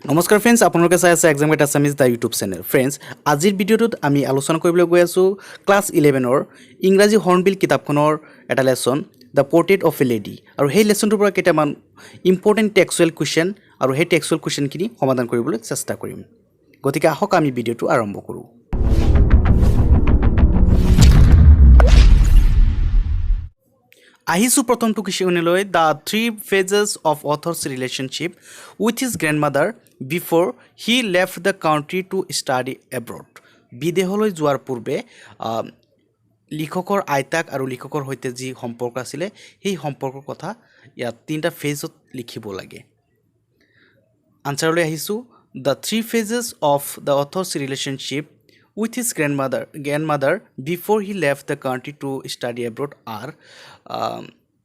নমস্কাৰ ফ্ৰেণ্ডছ, আপোনালোকে চাই আছে Exam Guide Assamese, the YouTube channel. Friends, আজিৰ ভিডিঅ'টোত আমি আলোচনা কৰিবলৈ গৈ আছোঁ ক্লাছ 11ৰ ইংৰাজী হৰ্ণবিল কিতাপখনৰ এটা lesson, "The Portrait of a Lady", আৰু সেই লেচনটোৰ পৰা কেইটামান ইম্পৰ্টেণ্ট টেক্সুৱেল কুৱেশ্যন আৰু সেই টেক্সুৱেল কুৱেশ্যনখিনি সমাধান কৰিবলৈ চেষ্টা কৰিম। গতিকে আহক, আমি ভিডিঅ'টো আৰম্ভ কৰোঁ। আহিছোঁ প্ৰথমটো কুৱেশ্যনলৈ। The three phases of author's relationship with his grandmother before he left the country to study abroad. বিদেশলৈ যোৱাৰ পূৰ্বে লিখকৰ আইতাক আৰু লিখকৰ সৈতে যি সম্পৰ্ক আছিলে, সেই সম্পৰ্কৰ কথা ইয়াত তিনিটা ফেজত লিখিব লাগে। আনচাৰলৈ আহিছোঁ। The three phases of the author's relationship with his grandmother before he left the country to study abroad are,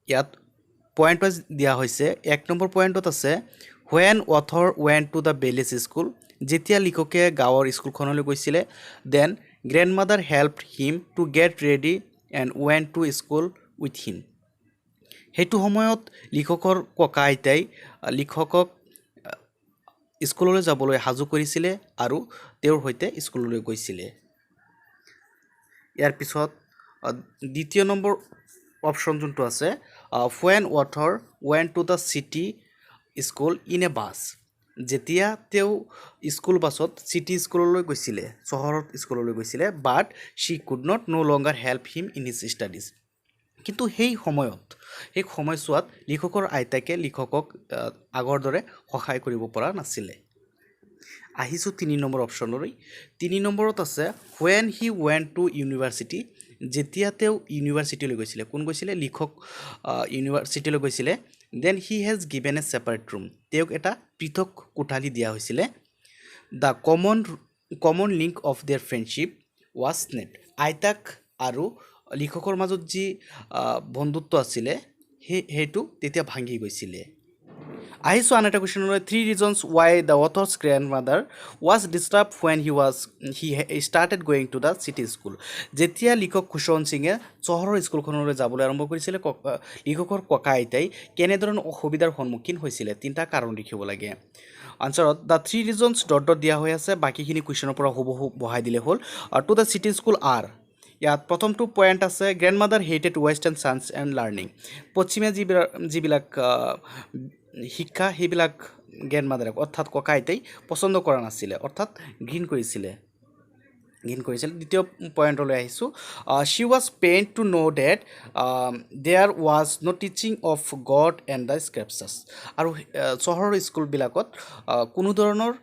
ইয়াত পইণ্ট ৱাইজ দিয়া হৈছে। এক নম্বৰ পইণ্টত আছে, when author went to the village school, যেতিয়া লিখকে গাঁৱৰ স্কুলখনলৈ গৈছিলে, then grandmother help him to get ready and went to school with him. সেইটো সময়ত লিখকৰ ককা আইতাই লিখকক স্কুললৈ যাবলৈ সাজু কৰিছিলে আৰু তেওঁৰ সৈতে স্কুললৈ গৈছিলে। ইয়াৰ পিছত দ্বিতীয় নম্বৰ অপশ্যন যোনটো আছে, when author went to the city school in a bus, যেতিয়া তেওঁ স্কুল বাছত চিটি স্কুললৈ গৈছিলে, চহৰত স্কুললৈ গৈছিলে, but she could not no longer help him in his studies. কিন্তু সেই সময়ত, সেই সময়ছোৱাত লিখকৰ আইতাকে লিখকক আগৰ দৰে সহায় কৰিব পৰা নাছিলে। আহিছোঁ তিনি নম্বৰ অপশ্যনলৈ। তিনি নম্বৰত আছে, when he went to university, যেতিয়া তেওঁ ইউনিভাৰ্চিটিলৈ গৈছিলে। কোন গৈছিলে? লিখক ইউনিভাৰ্চিটিলৈ গৈছিলে। Then he has given a separate room, তেওঁক এটা পৃথক কোঠালি দিয়া হৈছিলে। The common link of their friendship was snapped. আইতাক আৰু লিখকৰ মাজত যি বন্ধুত্ব আছিলে, সেইটো তেতিয়া ভাঙি গৈছিলে। আহিছোঁ আন এটা কুৱেশ্যনলৈ। Three reasons why the author's grandmother was disturb when he started going to the city school. যেতিয়া লিখক খুশৱন্ত সিঙে চহৰৰ স্কুলখনলৈ যাবলৈ আৰম্ভ কৰিছিলে, লিখকৰ ককা আইতাই কেনেধৰণৰ অসুবিধাৰ সন্মুখীন হৈছিলে, তিনিটা কাৰণ লিখিব লাগে। আনচাৰত the three reasons dot dot দিয়া হৈ আছে। বাকীখিনি কুৱেশ্যনৰ পৰা হুবহু বহাই দিলে হ'ল। To the city school are, ইয়াত প্ৰথমটো পইণ্ট আছে, grandmother hated western science and learning. পশ্চিমীয়া যিবিলাক শিক্ষা, সেইবিলাক গ্ৰেণ্ড মাদাৰক অৰ্থাৎ ককা আইতাই পচন্দ কৰা নাছিলে, অৰ্থাৎ ঘৃণ কৰিছিলে, ঘিণ কৰিছিল। দ্বিতীয় পইণ্টলৈ আহিছোঁ। She was pained to know that there was no teaching of God and the scriptures. আৰু চহৰৰ স্কুলবিলাকত কোনো ধৰণৰ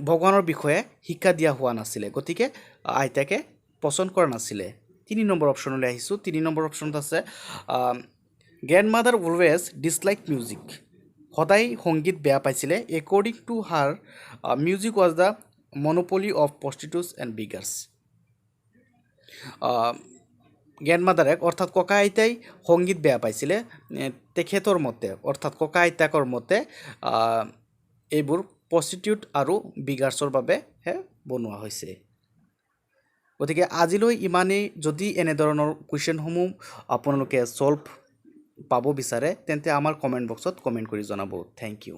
ভগৱানৰ বিষয়ে শিক্ষা দিয়া হোৱা নাছিলে, গতিকে আইতাকে পচন্দ কৰা নাছিলে। তিনি নম্বৰ অপশ্যনলৈ আহিছোঁ। তিনি নম্বৰ অপশ্যনত আছে, grandmother always dislike music, সদায় সংগীত বেয়া পাইছিলে। According to her, music was the monopoly of prostitutes and beggars. গ্ৰেণ্ডমাদাৰে অৰ্থাৎ ককা আইতাই সংগীত বেয়া পাইছিলে। তেখেতৰ মতে অৰ্থাৎ ককা আইতাকৰ মতে এইবোৰ প্ৰষ্টিটিউট আৰু বিগাৰ্ছৰ বাবেহে বনোৱা হৈছে। গতিকে আজিলৈ ইমানেই। যদি এনেধৰণৰ কুৱেশ্যনসমূহ আপোনালোকে ছল্ভ পাব বিচাৰে, তেন্তে আমাৰ কমেণ্ট বক্সত কমেণ্ট কৰি জনাব। Thank you.